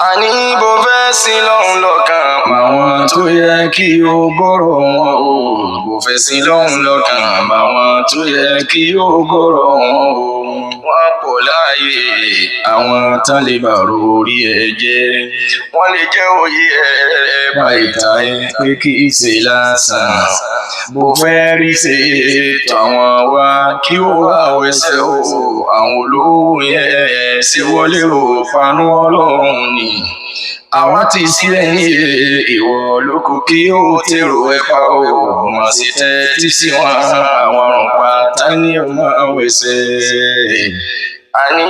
Àní bó fẹ́ sí lọ́hùn lọ́kàn máwọn tó yẹ kí o gbọ́rọ̀ wọn o. Bó fẹ́ sí lọ́hùn lọ́kàn máwọn tó yẹ kí o gbọ́rọ̀ wọn o. Wọ́n pọ̀ láàyè àwọn tán lè bàrò orí ẹ jẹ́. Wọ́n lè jẹ́ òye ẹ bá ìta ẹ pé kì í ṣe lásán. Bó fẹ́ rí ṣe tàwọn wá kí ó wá wẹsẹ̀ o. Àwọn olówó yẹn ṣe wọlé o, fanú ọlọ́run ni. Àwọn ti sílẹ̀ ní ìwọ lóko kí ó tèrò ẹ pa o. Wọ́n sì tẹ́tí sí wọn, àwọn ọ̀rùn pátá ní ọmọ wẹsẹ̀. Àní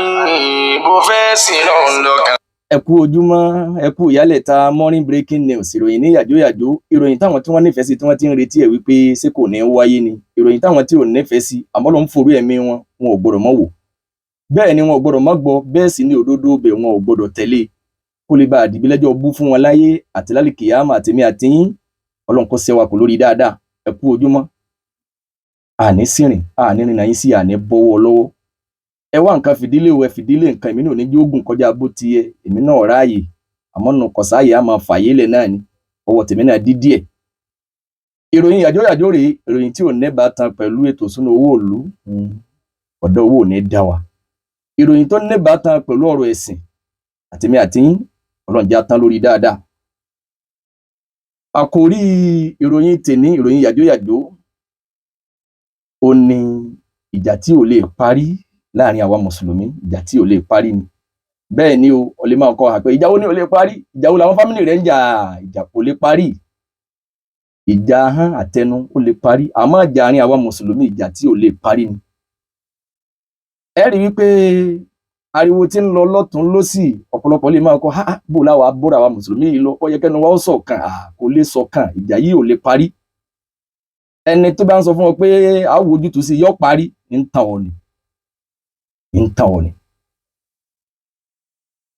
bó fẹ́ sí lọ́hùn lọ́kàn. Ẹ kú ojúmọ́, ẹ kú ìyálẹ̀ta. Morning breaking news, ìròyìn ní yàjóyàjó, ìròyìn táwọn tí wọ́n nífẹ̀ẹ́ sí tí wọ́n ti ń retí ẹ̀ wípé ṣé kò ní wáyé ni, ìròyìn táwọn tí ò nífẹ̀ẹ́ sí àmọ́ ló ń forú ẹ̀mí wọn, wọn ò gbọ́dọ̀ mọ́ wò, bẹ́ẹ̀ ni wọn ò gbọ́dọ̀ mọ́ gbọ́, bẹ́ẹ̀ sì ni òdodo bẹ̀ wọn ò gbọ́dọ̀ tẹ̀lé, kó lè bá àdìbí lẹ́jọ́ bú fún wọn láyé àti lálìkìyàmà. Àtèmi àtiyín, Ọlọ́run kó ṣe wa kò lórí dáadáa. Ẹ kú ojúmọ́. Àní sìnrìn, àní rìnnà yín sí, àní bọ́wọ́ lọ́wọ́. Ẹ wá nǹkan fìdílé o, ẹ fìdílé nǹkan. Èmi náà ò ní jógùn kọjá bó ti yẹ, èmi náà ráàyè, àmọ́ nù kọ̀sáàyè á máa fàyè lẹ̀ náà ni ọwọ́ tèmi náà dí díẹ̀. Ìròyìn yàjóyàjó rèé, ìròyìn tí ò nẹ́bàátan pẹ̀lú ètò ìṣúná owó ìlú, ọ̀dọ̀ owó ò ní dá wa. Ìròyìn tó nẹ́bàátan pẹ̀lú ọ̀rọ̀ ẹ̀sìn, àtèmi àtiyín, Ọlọ́run jẹ́ á tán lórí dáadáa. Àkòrí ìròyìn tèní, ìròyìn yàjóyàjó, ó ní ìjà tí ò lè parí láàrin àwa mùsùlùmí. Ìjà tí ò lè parí ni. Bẹ́ẹ̀ ni o, ò lè máa kọ́ àpẹ ìjà wo ni ò lè parí? Ìjà wo làwọn family rẹ̀ ń jà? Ìjà kò lè parí. Ìjà ahọ́n àtẹnu ó lè parí, àmọ́ ìjà àárín àwa mùsùlùmí, ìjà tí ò lè parí ni. Ẹ rí wípé ariwo tí ń lọ lọ́tún lọ́sì, ọ̀pọ̀lọpọ̀ lè máa kọ́ ha bò láwa bóra àwa mùsùlùmí yìí lọ, ó yẹ kẹ́nu wa ó ṣọ̀kan. Kò lè ṣọ̀kan, ìjà yìí ò lè parí. Ẹni tó bá ń sọ fún ọ pé a ó wojútùú sí yọ parí, ń tàn ọ́ ni, ń tàn ọ́ ni.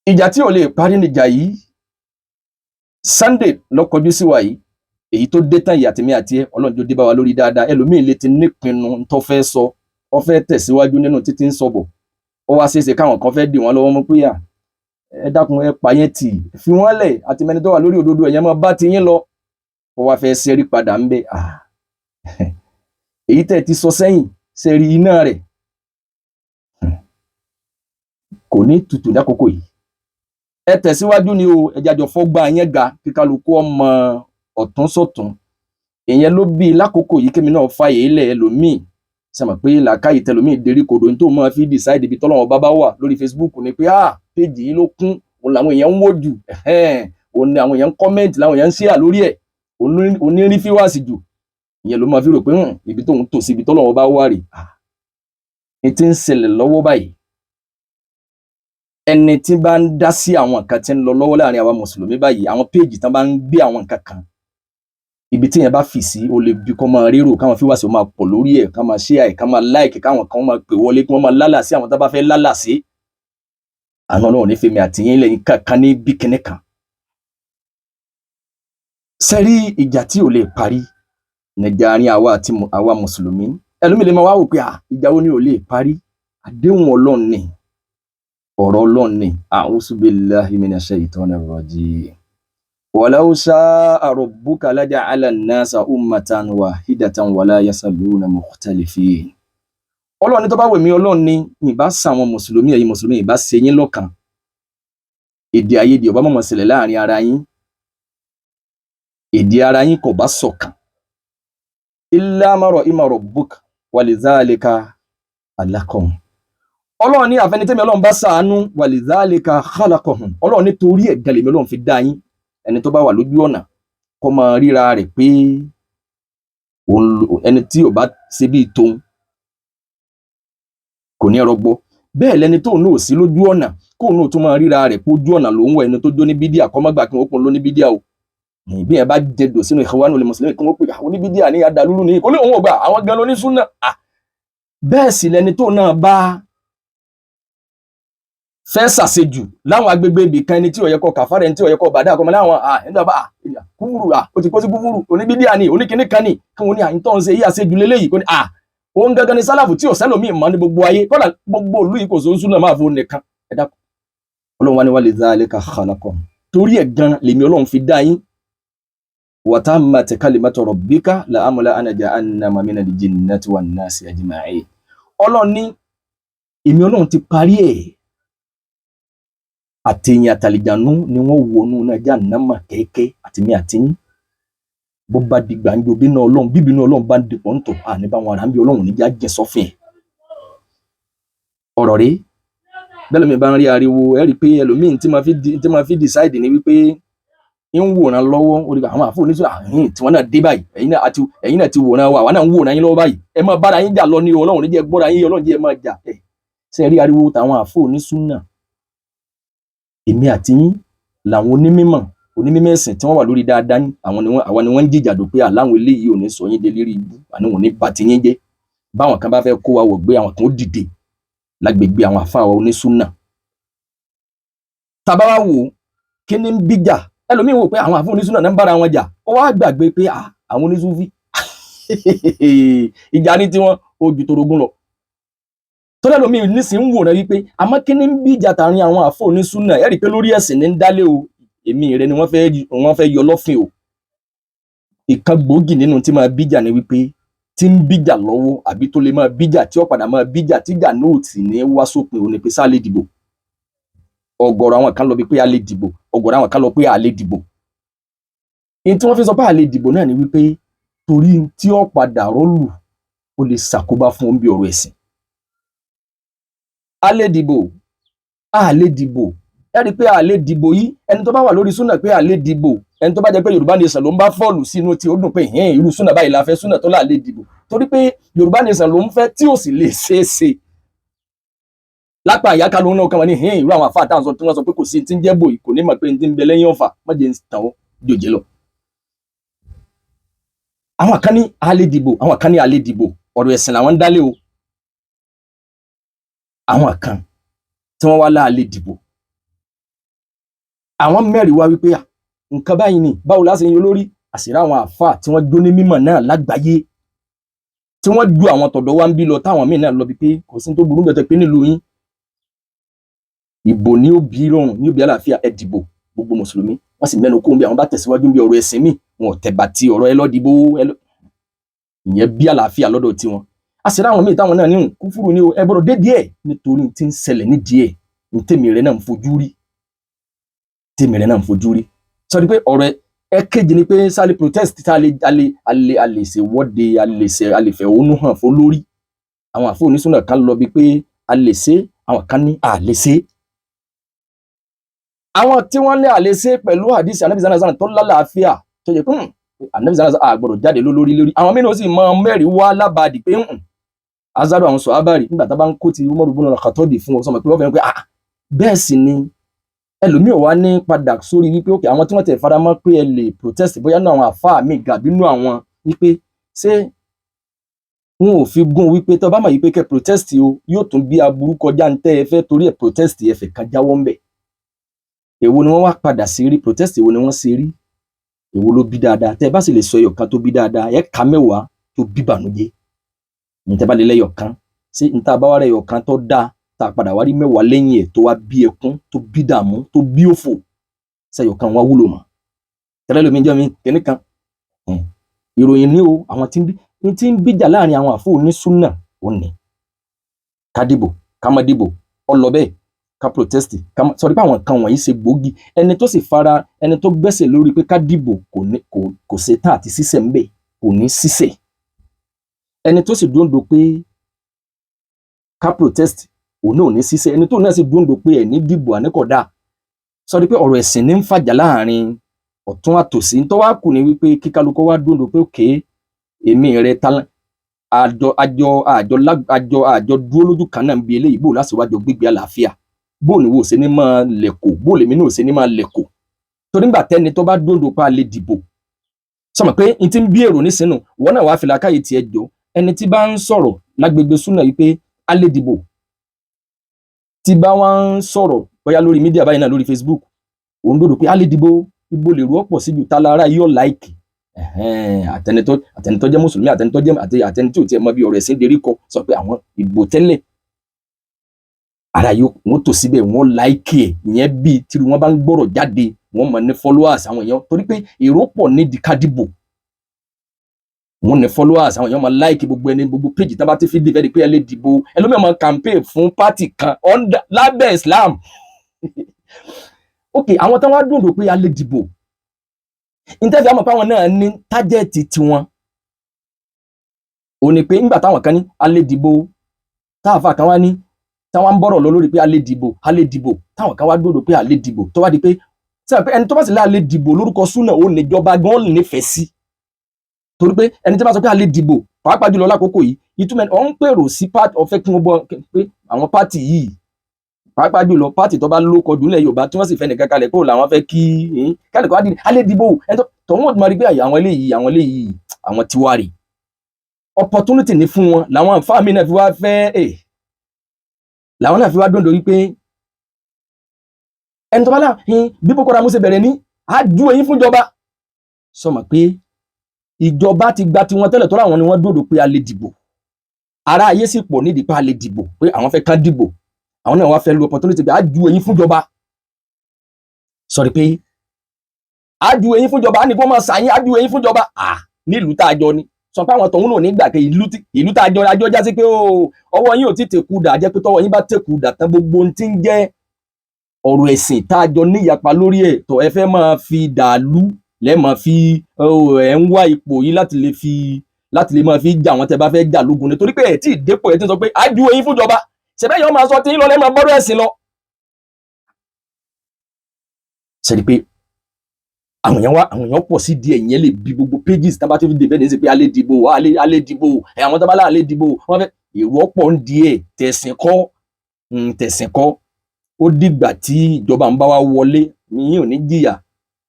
Ìjà tí ò lè parí níjà yìí. Sunday ló kọjú sí wa yìí, èyí tó dé tán yìí. Àtẹ̀mí àti ẹ, Ọlọ́run tó dé bá wa lórí dáadáa. Ẹlòmíín lè ti nípinnu tó fẹ́ sọ, ó fẹ́ tẹ̀síwájú nínú títí ń sọ̀bọ̀, ó wá ṣeéṣe káwọn kan fẹ́ dì wọ́n lọ́wọ́ mú pé à, ẹ dákun, ẹ pa yẹn tì, fi wọ́n lẹ̀, àti mẹni tó wà lórí òdodo, ẹ̀yẹn máa bá ti yín lọ. Ó wá fẹ́ ṣẹ́rí padà ń bẹ́. Èyí tẹ́ ti sọ sẹ́yìn, ṣẹ́rí iná rẹ̀ kò ní tutù lákòókò yìí. Ẹ tẹ̀síwájú ni o, ẹ jájọ fọ́gbà yẹn ga, kí kálukú ọmọ ọ̀tún sọ̀tún. Ìyẹn ló bí lákòókò yìí kémi náà fàyè lẹ̀. Ẹlòmíì sàmọ̀ pé làákàyè tẹlòmíì dérí kodò, ní tó máa fi decide ibi tọ́lọ́wọ́n bá bá wà lórí Facebook ni pé péjì yìí ló kún, òun làwọn èèyàn ń wò jù, òun ni àwọn èèyàn ń comment, làwọn èèyàn ń share lórí ẹ̀, òun ní rí viewers jù. Ìyẹn ló máa fi rò pé ibi tóun tò sí, ibi tọ́lọ́wọ́n bá wà rè. Ní ti ń ṣẹlẹ̀ lọ́wọ́ báyìí, ẹni tí bá ń dá sí àwọn nǹkan tí ń lọ lọ́wọ́ láàrin àwa mùsùlùmí báyìí, àwọn péjì tán bá ń gbé àwọn nǹkan kan, ibi tí yẹn bá fì sí, ó lè bí kó máa rérò káwọn viewers ó máa pọ̀ lórí ẹ̀, ká máa share ẹ̀, ká máa like, káwọn kan máa pè wọlé, kí wọ́n máa lálà sí àwọn tó bá fẹ́ lálà sí. Àná Ọlọ́run ní fèmí àtìyín lẹ́yìn kankan ní bí kinní kan. Sẹ́rí ìjà tí ò lè parí níjà àárín àwa àti àwa mùsùlùmí. Ẹlòmíì lè máa wá wò pé ìjà wo ni ò lè parí? Àdéhùn Ọlọ́run ni, ọ̀rọ̀ Ọlọ́run ni. A'udhu billahi minash shaitanir rajim. Walau sha'a rabbuka laja'ala an-nasa ummatan wahidatan wala yasaluna mukhtalifin. Ọlọ́run ní tó bá wù mí, Ọlọ́run ní ìbá sàwọn mùsùlùmí, ẹ̀yin mùsùlùmí, ìbá ṣe yín lọ́kan, èdè àìyedè ọba mọ̀mọ́ ṣẹlẹ̀ láàrin ara yín, èdè ara yín kò bá ṣọ̀kan. Illa man rahima rabbuka walidhalika khalaqahum. Ọlọ́run ní àfẹnitẹ́mi Ọlọ́run bá ṣàánú. Walidhalika khalaqahum. Ọlọ́run ní torí ẹ̀ gan lèmi Ọlọ́run fi dá yín. Ẹni tó bá wà lójú ọ̀nà kó máa ríra rẹ̀ pé ẹni tí ò bá ṣe bíi tóun kò ní rọgbọ. Bẹ́ẹ̀ lẹni tóun náà sí lójú ọ̀nà, kóun náà tún máa ríra rẹ̀ pé ojú ọ̀nà ló ń wọ. Ẹni tó jó ní bídíà, kó má gbà kí wọ́n pọ̀ ló ní bídíà o. Bí ẹ bá jẹdò sínú Ikhwanul Muslimin, kí wọ́n pè àwọn oníbídíà ní adàlúrú ní kó lè òun ò gbà, àwọn gan lóní súnà. Bẹ́ẹ̀ sì lẹni tóun náà bá fẹ́ ṣàṣejù láwọn agbègbè ibì kan, ẹni tí ó yẹ kó kàfàrà, ẹni tí ó yẹ kó bàdá àkọmọ láwọn ẹni bá kúfùrù, ó ti kó sí kúfùrù, oníbídíà ni, oníkíní kan ni, kí wọ́n ní àyíntọ́ ń ṣe yí àṣejù lélẹ́yìí, kó ní òun gangan ni sálàfù tí ò sẹ́lòmíì mọ́ ní gbogbo ayé, kọ́dà gbogbo ìlú yìí kò sóń súnà máa fún nìkan. Ẹ dákun, Ọlọ́run wá ní wa lidhalika khalaqahum, torí ẹ̀ gan lèmi Ọlọ́run fi dá yín. Wa tammat kalimatu rabbika la'amla'anna jahannama minal jinnati wan nasi ajma'in. Ọlọ́run ní èmi Ọlọ́run ti parí ẹ̀, àtẹ̀yìn àtàlìjànú ni wọ́n wọnú náà jahannama kẹ́kẹ́, àtìmí àtìyín. Bó bá di gbàǹjo bínú Ọlọ́run, bíbínú Ọlọ́run bá ń dipò ń tọ̀ àní bá wọn ará ń bí Ọlọ́run níjà jẹ sọ́fìn ẹ̀. Ọ̀rọ̀ rèé. Bẹ́ẹ̀ lómi bá ń rí ariwo, ẹ rí i pé ẹlòmíín tí máa fi decide ni wípé ń wòran lọ́wọ́ orí àwọn àfọ oníṣòwò àhín tí wọ́n náà dé báyìí. Ẹ̀yin náà ti wòran wa, àwa náà ń wòran yín lọ́wọ́ báyìí. Ẹ máa bára yín jà lọ ní o, Ọlọ́run níjẹ́ gbọ́ra yín, Ọlọ́run jẹ́ ẹ máa jà. Ẹ̀ ṣe rí ariwo tàwọn àfọ oníṣúnà, èmi àti yín làwọn onímọ̀ onímọ̀ ẹ̀sìn tí wọ́n wà lórí dáadáa yín, àwọn ni wọ́n, àwa ni wọ́n ń jìjàdù pé àláwọn eléyìí ò ní sọ yín délé ibú, àní wọn ò ní bà ti yín jẹ́. Báwọn kan bá fẹ́ kó wa wọ̀ gbé, àwọn kan ó dìde lágbègbè àwọn àfáà wa onísúnà. Tàbá wá wò kí ni ń bíjà, ẹlòmíín wò pé àwọn àfáà onísúnà náà ń bára wọn jà, ó wá gbàgbé pé àwọn onísúfí ìjà ní tiwọn ó ju torogún lọ. Tọ́lá ẹlòmíín nísìnyí ń wòran wípé àmọ́ kí ni ń bíjà tààrin àwọn àfáà onísúnà, ẹ rí i pé lórí ẹ̀sìn ní ń dálé o, èmi rẹ ni wọ́n fẹ́ yọ lọ́fìn o. Ìkan gbòógì nínú tí máa bíjà ni wípé tí ń bíjà lọ́wọ́ àbí tó lè máa bíjà tí ó padà máa bíjà tíjà náà tì ní wá sópin òní pé sáà lè dìbò. Ọ̀gọ̀rọ̀ àwọn kan lọ bí pé a lè dìbò, ọ̀gọ̀rọ̀ àwọn kan lọ pé a lè dìbò. Ní tí wọ́n fi sọ pé a lè dìbò náà ni wípé torí tí ó padà rọ́lù ó lè ṣàkóbá fún omi ọ̀rọ̀ ẹ̀sìn. A lè dìbò, a lè dìbò. Ẹ rí i pé a lè dìbò yìí, ẹni tó bá wà lórí súnà pé a lè dìbò, ẹni tó bá jẹ́ pé Yorùbá Nation ló ń bá fọ́ọ̀lù sínú tí ó dùn pé hẹ́n irú súnà báyìí la fẹ́, súnà tó là lè dìbò, torí pé Yorùbá Nation ló ń fẹ́ tí ò sì lè ṣeé ṣe. Lápá àyáká ló ń náà kàn wọ́n ní hẹ́n irú àwọn àfáà táwọn sọ tí wọ́n sọ pé kò sí ti ń jẹ́ bòyí, kò ní mọ̀ pé ti ń bẹ lẹ́yìn ọ̀fà, má jẹ́ ń tàn ó jòjé lọ. Àwọn kan ní a lè dìbò, àwọn kan ní a lè dìbò, ọ̀rọ̀ ẹ̀sìn làwọn ń dálé o. Àwọn kan tí wọ́n wá láà lè dìbò, àwọn mẹ́rin wá wípé nǹkan báyìí ni báwo la ṣe yan olórí. Àṣírí àwọn àáfàá tí wọ́n jó ní mímọ̀ náà lágbàáyé tí wọ́n ju àwọn tọ̀dọ̀ wá ń bí lọ, táwọn míì náà lọ bí pé kò sí tó burú bẹ́ẹ̀ pé nílùú yín ìbò ní ó bí rọrùn ní ó bí àlàáfíà, ẹ dìbò gbogbo mùsùlùmí. Wọ́n sì mẹ́nu kó ń bí àwọn bá tẹ̀síwájú bí ọ̀rọ̀ ẹ̀sìn míì, wọn ò tẹ̀bà ti ọ̀rọ̀ ẹ lọ́dìbò ìyẹn bí àlàáfíà lọ́dọ̀ tiwọn. Àṣírí àwọn míì táwọn náà ní kúfúrú ní o, ẹ gbọ́dọ̀ dé díẹ̀ nítorí tí ń ṣẹlẹ̀ ní díẹ̀ ní tèmi rẹ náà ń fojú rí, tèmi rẹ náà ń fojú rí. Sọ pé ọ̀rọ̀ ẹ kejì ni pé sálẹ protest tá a lè a lè a lè ṣèwọ́de, a lè ṣe, a lè fẹ̀hónú hàn fún lórí. Àwọn àfọ onísùnà kan lọ bí pé a lè ṣe, àwọn kan ní a lè ṣe. Àwọn tí wọ́n ní a lè ṣe pẹ̀lú àdìsí Ànábì sallallahu alaihi wasallam tó lálàáfíà tó yẹ pé Ànábì sallallahu alaihi wasallam àgbọ̀dọ̀ jáde lórí lórí. Àwọn mìíràn sì mọ mẹ́rin wá lábàdì pé azaru àwọn sọ̀hábàrì nígbà tá bá ń kó ti Umaru ibn al-Khattabi fún ọ sọmọ pé wọ́n fẹ́ràn pé ah bẹ́ẹ̀ sì ni ẹlòmíì wá ní padà sórí wípé òkè àwọn tí wọ́n tẹ̀ faramọ́ pé ẹ lè protest bóyá nú àwọn àfáà mi gàbí nú àwọn wípé ṣé wọn ò fi gún wípé tó bá mọ̀ wípé kẹ́ protest o yóò tún bí aburú kọjá ń tẹ́ ẹ fẹ́ torí ẹ protest ẹ fẹ́ kan jáwọ́ ńbẹ̀. Èwo ni wọ́n wá padà sí rí protest, èwo ni wọ́n ṣe rí, èwo ló bí dáadáa? Tẹ́ ẹ bá sì lè sọ ẹyọ kan tó bí dáadáa, ẹ kà mẹ́wàá tó bí bànújẹ́. Ní tẹ́ bá lè lẹ́yọ̀ kan ṣé ní tá a bá wá rẹ̀ ẹyọ kan tó dáa tá a padà wá rí mẹ́wàá lẹ́yìn ẹ̀ tó wá bí ẹkún, tó bí dààmú, tó bí òfò, sẹ́yọ̀ kan wá wúlò mọ́? Tẹ́lẹ̀ lómi jẹ́ mi kìíní kan ìròyìn ní o, àwọn tí ń bí ní tí ń bíjà láàrin àwọn àfọ onísúnà ò ní ká dìbò, ká má dìbò, ọ lọ bẹ́ẹ̀, ká protest, ká má sọ pé àwọn kan wọ̀nyí ṣe gbòógì. Ẹni tó sì fara ẹni tó gbẹ́sẹ̀ lórí pé ká dìbò kò ní kò ṣe tán àti sísẹ̀ ń bẹ̀, kò ní sísẹ̀. Ẹni tó sì dúndò pé ká protest òun náà ò ní sísẹ̀. Ẹni tó náà sì dúndò pé ẹ̀ ní dìbò àníkọ̀dá sọ pé ọ̀rọ̀ ẹ̀sìn ní ń fàjà láàrin ọ̀tún àtòsí. Tó wá kù ní wípé kíkálukú wá dúndò pé òkè èmi rẹ ta àjọ àjọ àjọ àjọ àjọ dúró lójú kan náà ń bi eléyìí, bò láti wájọ gbígbé àlàáfíà, bó ni wo ṣe ní máa lẹ̀kọ̀, bó lèmi náà ṣe ní máa lẹ̀kọ̀. Torí nígbà tẹ́ni tó bá dúndò pa lè dìbò sọmọ pé n ti ń bí èrò nísìnyí, wọn náà wàá fi làákàyè tiẹ̀ jọ. Ẹni tí bá ń sọ̀rọ̀ lágbègbè súnà yìí pé a lè dìbò, tí bá wá ń sọ̀rọ̀ bóyá lórí mídíà báyìí náà lórí Facebook, òun dòdò pé a lè dìbò, ibo lè rú ọ̀pọ̀ síbi tá lára yóò láìkì àtẹnitọ́ jẹ́ mùsùlùmí, àtẹnitọ́ jẹ́ àtẹni tí ò tiẹ̀ mọ bí ọ̀rọ̀ ẹ̀sìn derí kọ sọ pé àwọn ìbò tẹ́lẹ̀. Ara yóò wọ́n tò síbẹ̀, wọ́n like ẹ̀. Ìyẹn bíi tí wọ́n bá ń gbọ́rọ̀ jáde, wọ́n mọ̀ ní followers àwọn èèyàn, torí pé èrò pọ̀ nídìí kádìbò. Wọ́n ní followers, àwọn èèyàn máa like gbogbo ẹni, gbogbo page tí wọ́n bá ti fi dìbẹ́ di pé ẹ lè dìbò. Ẹlòmíràn máa campaign fún party kan lábẹ́ Islam. Ok, àwọn táwọn á dùn pé a lè dìbò, ìtẹ́fì àmọ̀ pé àwọn náà ní target tiwọn ò ní pé ńgbà táwọn kan ní a lè dìbò, táàfà kan wá ní táwọn ń bọ̀rọ̀ lọ lórí pé a lè dìbò, a lè dìbò, táwọn kan wá dòdò pé a lè dìbò, tó wá di pé sẹ́wọ̀n pé ẹni tó bá sì lé a lè dìbò lórúkọ súnà, ó níjọba gan nífẹ̀ẹ́ sí, torí pé ẹni tó bá sọ pé a lè dìbò, pàápàá jùlọ lákòókò yìí, ìtumọ̀ ọ̀ ń pèrò sí part ọ̀fẹ́ kí wọ́n bọ́ pé àwọn party yìí, pàápàá jùlọ party tó bá lóko jù nílẹ̀ Yorùbá, tí wọ́n sì fẹ́ nìkan kalẹ̀ kó làwọn fẹ́ kí kálí kó wá dìde a lè dìbò, ẹni tó tọ̀hún ò máa rí pé àwọn eléyìí, àwọn eléyìí, àwọn tiwa rè. Opportunity ní fún wọn làwọn àǹfààní náà fi wá fẹ́ ẹ̀, làwọn náà fi wá dòndò wípé ẹni tó bá láà bí Boko Haram ṣe bẹ̀rẹ̀ ní á ju eyín fúnjọba. Sọmọ pé ìjọba ti gba tiwọn tẹ́lẹ̀ tó láwọn ni wọ́n dòdò pé a lè dìbò, ará ayé sì pọ̀ nídìí pé a lè dìbò, pé àwọn fẹ́ kán dìbò, àwọn náà wá fẹ́ lu opportunity pé á ju eyín fúnjọba. Sọ̀rọ̀ pé á ju eyín fúnjọba, á ní kó máa ṣàyín, á ju eyín fúnjọba à nílùú tá a jọ ni. Sọ pé àwọn tọ̀hún náà nígbà pé ìlú tá a jọ àjọ já sí pé ọwọ́ yín ò tí tẹ̀kú dà, jẹ́ pé tọwọ́ yín bá tẹ̀kú dà tán, gbogbo ohun tí ń jẹ́ ọ̀rọ̀ ẹ̀sìn tá a jọ níyapa lórí ẹ̀ tó ẹ fẹ́ máa fi dàlú lẹ́ẹ̀, máa fi ẹ̀ ń wá ipò yìí láti lè máa fi jà wọ́n tẹ́ bá fẹ́ jà lógun ni, torí pé ẹ̀ tí ì dépò ẹ̀ tí ń sọ pé á ju eyín fúnjọba, ṣẹ̀bẹ́ yẹn máa sọ tí ń lọ lẹ́ẹ̀, máa bọ́rọ̀ ẹ̀sìn lọ. Ṣe pé àwọn èèyàn wá, àwọn èèyàn pọ̀ sí díẹ̀, ìyẹn lè bí gbogbo pages tá a bá tó fi dè bẹ́ẹ̀ ní sí pé a lè dìbò, a lè dìbò ẹ̀, àwọn tó bá láà lè dìbò, wọ́n fẹ́ èrò ọ̀pọ̀ ń di ẹ̀. Tẹ̀sìn kọ́, tẹ̀sìn kọ́. Ó dìgbà tí ìjọba ń bá wa wọlé yín ò ní jìyà,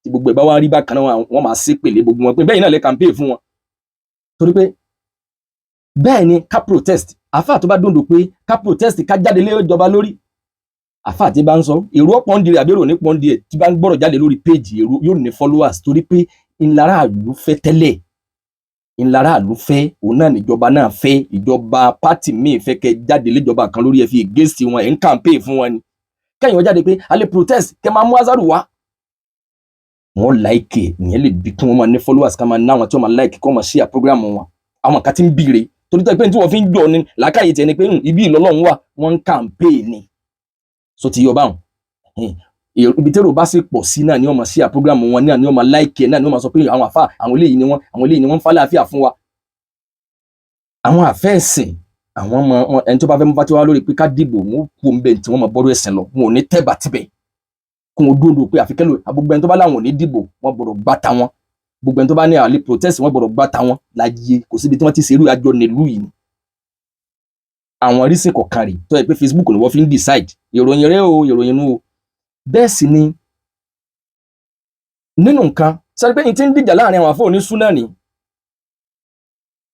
tí gbogbo ẹ̀ bá wá rí bákan náà, wọ́n máa ṣépèlé gbogbo wọn pé bẹ́ẹ̀ náà lè campaign fún wọn, torí pé bẹ́ẹ̀ ni ká protest. Àfáà tó bá dòndò pé ká protest, ká jáde lé ìjọba lórí, àfáà tí bá ń sọ èrò ọ̀pọ̀ ń di rẹ̀ àbí èrò ní pọ̀ ń di ẹ̀, tí bá ń gbọ́rọ̀ jáde lórí page, èrò yóò ní followers, torí pé ńlára àlù fẹ́ tẹ́lẹ̀, ńlára àlù fẹ́, òun náà níjọba náà fẹ́. Ìjọba party míì fẹ́ kẹ́ jáde léjọba kan lórí, ẹ fi against wọn, ẹ̀ ń campaign fún wọn ni. Kẹ́yìn wọ́n jáde pé a lè protest, kẹ́ máa mú azaru wá, wọ́n like ẹ̀. Ìyẹn lè bí kí wọ́n máa ní followers, ká máa ná àwọn tí wọ́n máa like, kí wọ́n máa share program wọn. Àwọn kan tí ń bìrè torí tó pé tí wọ́n fi ń jọ ni làákàyè tiẹ̀ ni pé ibi ìlọ́lọ́run wà, wọ́n ń campaign ni. So ti yọ báwọn, ibi tẹ́rò bá sì pọ̀ sí náà ni wọ́n máa share program wọn, náà ni wọ́n máa like ẹ̀, náà ni wọ́n máa sọ pé àwọn àfa, àwọn eléyìí ni wọ́n, àwọn eléyìí ni wọ́n ń fàlàáfíà fún wa. Àwọn àfẹ́ẹ̀sìn, àwọn ọmọ ẹni tó bá fẹ́ mú fatiwa lórí pé ká dìbò, wọn kú ń bẹ̀ tí wọ́n máa bọ́rọ̀ ẹ̀sìn lọ, wọn ò ní tẹ́bà tibẹ̀ kó wọn dúró pé àfikẹ́lò. Gbogbo ẹni tó bá láwọn ò ní dìbò, wọ́n gbọ́dọ̀ gbá ta wọn. Gbogbo ẹni tó bá ní àlè protest, wọ́n gbọ́dọ̀ gbá ta wọn láyé. Kò síbi tí wọ́n ti ṣerú àjọ nílùú yìí ni. Àwọn reason kọ̀ọ̀kan rè tó yẹ pé Facebook ni wọ́n fi ń decide ìròyìn rẹ o, ìròyìn inú o. Bẹ́ẹ̀ sì ni nínú nǹkan sáré pé n ti ń dìjà láàrin àwọn àfọ onísúná ni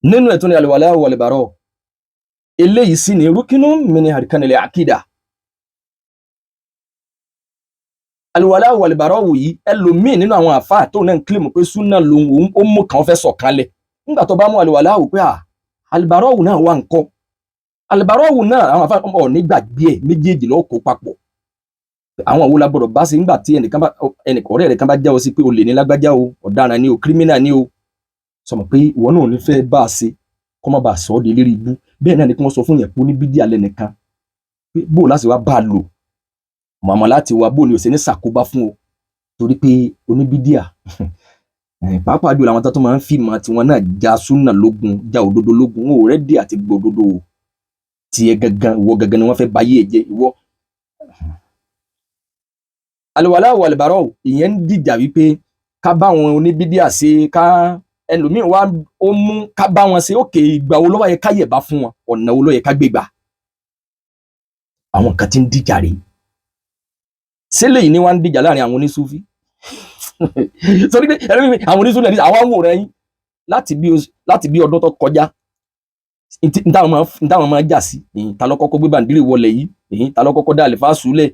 nínú ẹ̀tún ní al-wala wal-bara. Eléyìí sì ni rúkínú min arkanil àkídà. Al-wala wal-bara yìí, ẹlòmíì nínú àwọn àfáà tó náà ń kílèmù pé súnà lòun, ó mú kàn fẹ́ sọ̀kanlẹ̀ nígbà tó bá mú al-wala wò pé al-bara náà wà ńkọ́, al-bara náà, àwọn àfáà ọ̀ nígbàgbé ẹ̀, méjèèjì lọ́ọ́ kó papọ̀. Àwọn wo la gbọ́dọ̀ bá ṣe nígbà tí ẹnìkan bá, ẹnìkan ọ̀rẹ́ rẹ̀ kan bá jáwọ́ sí pé olè ní lágbájá o, ọ̀daràn ni o, kírímínà ni o, sọmọ pé ìwọ náà ò ní fẹ́ bá a ṣe kọ́ má bàa sọ ọ́ di eléré ibú. Bẹ́ẹ̀ náà ni kí wọ́n sọ fún yẹn pé ní bídíà lẹ́nìkan, pé bó o láti wá bá a lò màmá láti wá, bó o ní o ṣe ní ṣàkóbá fún o, torí pé oníbídíà, pàápàá jùlọ àwọn tó máa ń fìmọ̀ tiwọn náà já súnà lógun, já òdodo lógun, wọn ò ready àti gbòdodo o. Tiẹ̀ gangan, ìwọ gangan ni wọ́n fẹ́ báyé ẹ̀ jẹ́ ìwọ. Àlùwàlá wal-bara, ìyẹn ń dìjà wípé ká bá àwọn oníbídíà ṣe, ká ẹlòmíín wá ó mú ká bá wọn ṣe. Òkè ìgbà wo ló wá yẹ ká yẹ̀bá fún wọn? Ọ̀nà wo ló yẹ ká gbé gbà? Àwọn kan tí ń dìjà rèé. Sílẹ̀ yìí ni wọ́n ń dìjà láàrin àwọn onísúfí, sọ pé ẹlòmíín àwọn onísúfí náà àwọn àwòrán yín láti bí ọdún tó kọjá ntáwọn máa jà sí, ta ló kọ́kọ́ gbé bàǹdírì wọlé yìí, ta ló kọ́kọ́ dá àlìfáà súlẹ̀,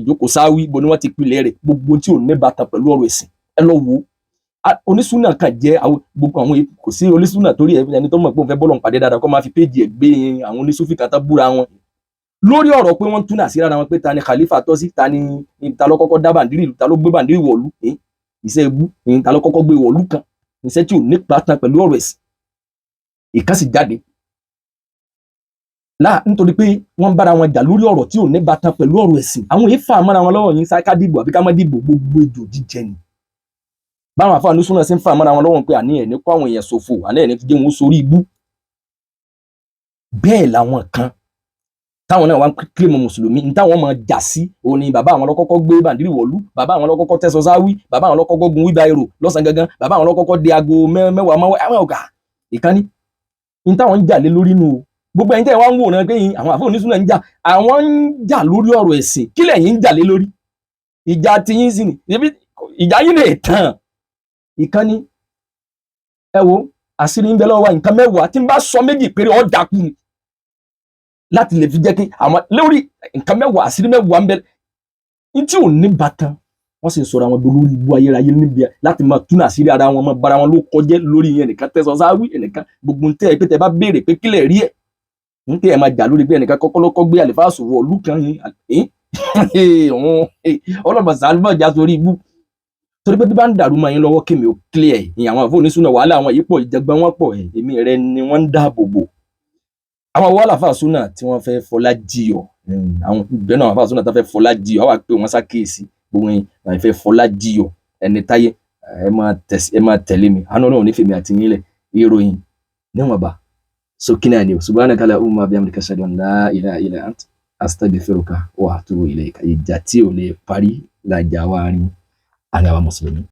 ìjókòó sáwí bo ni wọ́n ti pilẹ̀ rẹ̀, gbogbo tí ò ní bàtà pẹ̀lú ọ̀rọ̀ ẹ̀sìn. Ẹ lọ wo onísúnà kan jẹ́ gbogbo àwọn, kò sí onísúnà torí ẹni tó mọ̀ pé òun fẹ́ bọ́lọ̀ ń pàdé dáadáa kó máa fi péjì ẹ̀ gbé àwọn onísúfì kan tá búra wọn. Lórí ọ̀rọ̀ pé wọ́n túnà sí ara wọn pé ta ni khalifa tọ́ sí, ta ni ta ló kọ́kọ́ dá bàndírì, ta ló gbé bàndírì wọ̀lú, iṣẹ́ ebú, ta ló kọ́kọ́ gbé wọ̀lú kan, iṣẹ́ tí ò ní pátán pẹ̀lú ọ̀rọ̀ ẹ̀sìn. Ìkan sì jáde láà nítorí pé wọ́n bára wọn jà lórí ọ̀rọ̀ tí ò ní bàtàn pẹ̀lú ọ̀rọ̀ ẹ̀sìn. Àwọn èèfà mọ́ra wọn lọ́wọ́ yín ká dìbò àbí ká má dìbò, gbogbo ejò jíjẹ ni. Báwọn àfáà ní súnà sí ń fà mọ́ra wọn lọ́wọ́ pé àní ẹ̀ ní kó àwọn èèyàn ṣòfò, àní ẹ̀ ní jẹ́ wọn sórí ibú. Bẹ́ẹ̀ làwọn kan táwọn náà wá ń kílèmù mùsùlùmí ní táwọn máa jà sí òun ni bàbá àwọn lọ́kọ́kọ́ gbé bàndírì wọ̀lú, bàbá àwọn lọ́kọ́kọ́ tẹ́sọ sáwí, bàbá àwọn lọ́kọ́kọ́ gun wíbáìrò lọ́sàn gangan, bàbá àwọn lọ́kọ́kọ́ di aago mẹ́wàá mọ́wọ́ àwọn ọ̀gá ìkànnì ní táwọn ń jà lé lórí nù o. Gbogbo ẹ̀yin tẹ́ wá ń wòran pé àwọn àfọ onísùnà ń jà, àwọn ń jà lórí ọ̀rọ̀ ẹ̀sìn, kí lẹ̀yin ń jà lé lórí? Ìjà tiyín sì ni ìjà yín lè tàn. Ìkànnì ẹ wo àṣírí ń bẹ lọ́wọ́ wa, nǹkan mẹ́wàá tí n bá sọ méjì péré ọ̀ dákú ni láti lè fi jẹ́ kí àwọn lórí nǹkan mẹ́wàá, àṣírí mẹ́wàá ń bẹ ní tí ò ní bàtàn. Wọ́n sì ń sọ̀rọ̀ àwọn dolórí ibú ayérayé níbi láti máa tún àṣírí ara wọn, máa bára wọn ló kọjẹ́ lórí yẹn. Nìkan tẹ́sán sáwí ẹnìkan gbogbo tẹ́ ẹ pé tẹ́ bá béèrè pé kílẹ̀ rí ẹ̀ ń tẹ́ ẹ máa jà lórí pé ẹnìkan kọ́kọ́ lọ́kọ́ gbé àlìfáàsù wọ̀lú kan yín ọlọ́mọ sàlùmọ̀ já sórí ibú. Torí pé bí bá ń dàrú máa yín lọ́wọ́ kémi ò clear ìyẹn. Àwọn àfọ onísùnà wàhálà àwọn yìí pọ̀, ìjẹgbọ́n wọn pọ̀, èmi rẹ ni wọ́n ń dáàbò bò. Àwọn wàhálà fàṣúnà tí wọ́n fẹ́ fọlá jiyọ̀, àwọn ìbẹ́nu àwọn fàṣúnà tó fẹ́ fọlá jiyọ̀, àwọn àpè wọn ṣàkíyèsí gbogbo yín àwọn ìfẹ́ fọlá jiyọ̀ ẹni táyé ẹ máa tẹ̀lé mi. Àánú Ọlọ́run nífẹ̀ẹ́ mi àti yín lẹ̀. Ìròyìn níwọ̀nba sókè náà ni o. Subhanaka allahumma bihamdika ashhadu an la ilaha illa ant astaghfiruka wa atubu ilayka. Ìjà tí ò lè parí làjà wa rin àní àwa mùsùlùmí.